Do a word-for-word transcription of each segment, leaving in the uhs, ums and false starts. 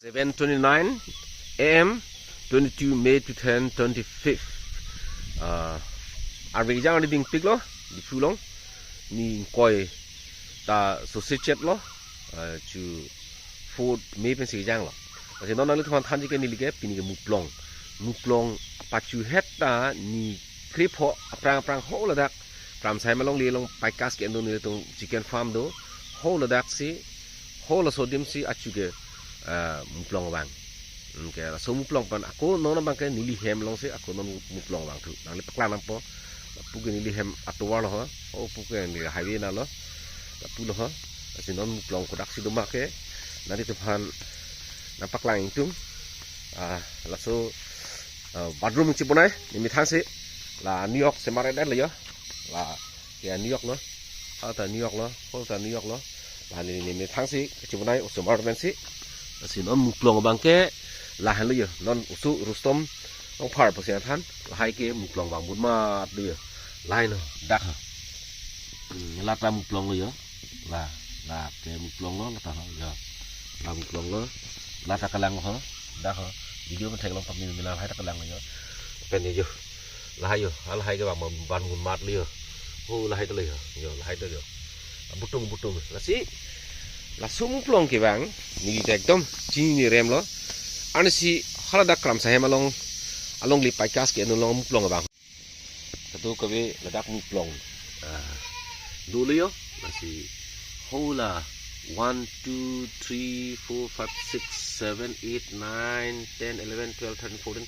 Seven twenty-nine A M, twenty-two May two thousand twenty-five. Ah, arve kejang arni dingpiklo, Diphu along. Ni ingkoi ta sose chetlo, ah, chu fourth May pensi kejanglo. Lasi non nanglitumphan thanji ke neli ke pini ke muplong. Muplong pachuhet ta ni krepho aphrang aphrang ho ladak Kramsa Hem alongle along paikas ke-en do nelitum chicken farm do. Ho ladak si, ho laso adim si achu ke, ah, muplong vang. Hmm, ke laso muplong pen ako non abang ke neli hem along si ako non muplong vangthu. Nangli paklang nangpo. Lapu ke neli hem atovar lo ho. Ho pu ke neli highway nalo. Lapu lo ho. Lasi non muplong kodak si doma ke nanglitumphan nangpaklang ingtung. Ah, laso, ah, bathroom chibonai ne methang si. La New York semar edet lo yo. La ke New York lo. Hata New York lo. Hota New York lo. La ne ne methang si chibonai osomar pensi. Lasi non muplong abang ke lahenlo yo. Non oso Rustom Rongphar pusi nangthan. Lahai ke muplong vang bun mat lo yo. Lahai lo. Dak ha. Hmm, lata muplong lo yo. La, la ke muplong lo, lata ho yo. La muplong lo. Lata kelang ho. Dak ho. Video men theklong pamil mila lahai ta kelang lo yo. Pen yo. Lahai yo. Lahai ke vang bun mat lo yo. Ho lahai ta lo yo. Yo, lahai ta yo. Butung, butung. Lasi laso muplong kevang neli ta ekdom chinine rem lo. Arnisi haladak Kramsa Hem along, alongle paikas ke-en along muplong kevang. Kadokave ladak muplong, ah, dolo yo. Lasi ho la one, two, three, four, five, six, seven, eight, nine, ten, eleven, twelve, thirteen, fourteen,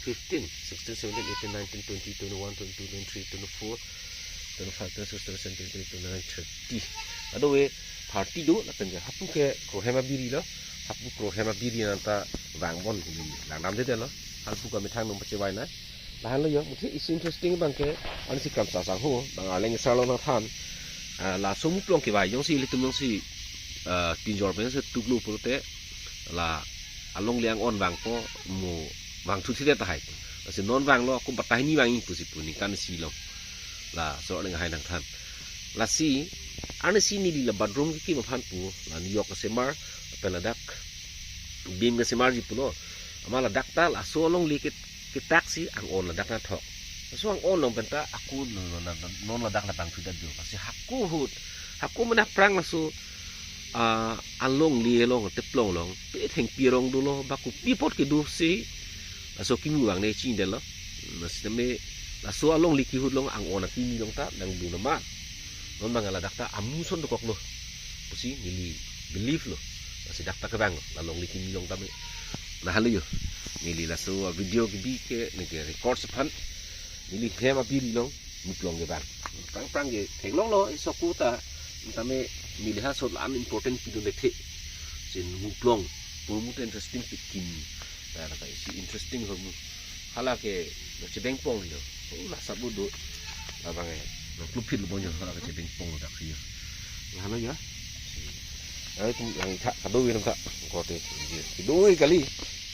fifteen, sixteen, seventeen, eighteen, nineteen, twenty, twenty-one, twenty-two, twenty-three, twenty-four, twenty-five, twenty-six, twenty-seven, twenty-eight, twenty-nine, thirty. Kadokave thirty do, lapen ke hapu ke kro hem abiri lo. Hapu kro hem abiri nangta vangbom, langdamdedetlo. Hapu ke methang nung pachevai na. Lahenlo yo, muthe isi interesting abang ke, arnisi Kramsa asangho, bang Arleng asar along nangthan. Ah, laso muplong kevai jongsi ilitum jongsi, ah, tinjor pensi tuklo pulote, la alongle ang-on vangpo, mo vangthuthedet tahai. Lasi non vanglo, ako batai ni vang ingpu si pu ningkan isi lo. Laso Arleng ahai nangthan. Lasi, arnisi neli la bathroom kekim aphan pu, la New York asemar, pen ladak bim kesemarji pulo. Amat ladak ta laso alongle ke, ketak si ang-on ladak nangthok. Laso ang-on along penta ako non, non, non, non ladak la vangthudet do. Lasi hako ahut, hako mena aphrang laso, ah, alongle along, teplong along, pe thengpi arong dolo, ba kopi apot kedo si laso kimu vangne chingdetlo. Lasi tame laso alongle kehut along ang-on akimi along ta nangdun amat. Non bang ladak ta amu ason dokoklo pusi neli believe lo. Lasi dak ta kevang lo, la alongle kimi along tame. Lahenlo yo. Neli laso video kebi ke neke record aphan neli hem abiri along muplong kevang. Prang prang ke theklonglo, iso kuta. Tame neli ha sot la important pidun lethe. Sin muplong. Purmu ta interesting pikin. Dak ta isi interesting ho mu. Hala ke chebengpong lo. Oh, la sabut do. Labang eh. Nangkluphit lo bonyo hala ke chebengpong lo dak yo. Lahenlo ya. Ai tum yang tha kadokave nangtha. Kote. Kadokave kali.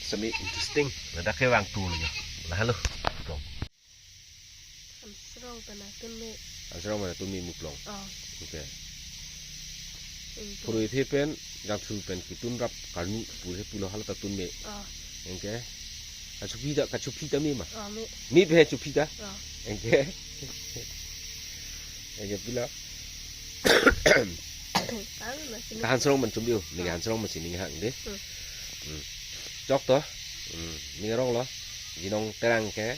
Semi interesting. Ladak kevang tu lo ya. Lahenlo. Muplong. Ansrong pen atum me. Ansrong pen atum me muplong. Oh. Okay. Anke. Purui the pen, jangthu pen kitun rap karni purui pulo hala ta tun me. Oh. Anke. Kachopi ta, kachopi ta me ma. Oh, me. Me pe chopi ta. Oh. Anke. Anke pilo. Kami masih. Ka Hansrong man chumbi o, neke Hansrong man si neke hang de. Hmm. Hmm. Chok to. Hmm. Neke rong lo. Jinong Terang ke.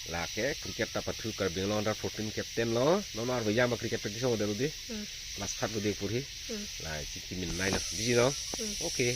Lake cricket ta pathu Karbi Anglong under fourteen captain lo. Nomar bejam cricket practice ho delu di. Hmm. Class five ko de purhi. Hmm. La chiki min nai lo. Biji no. Hmm. Okay.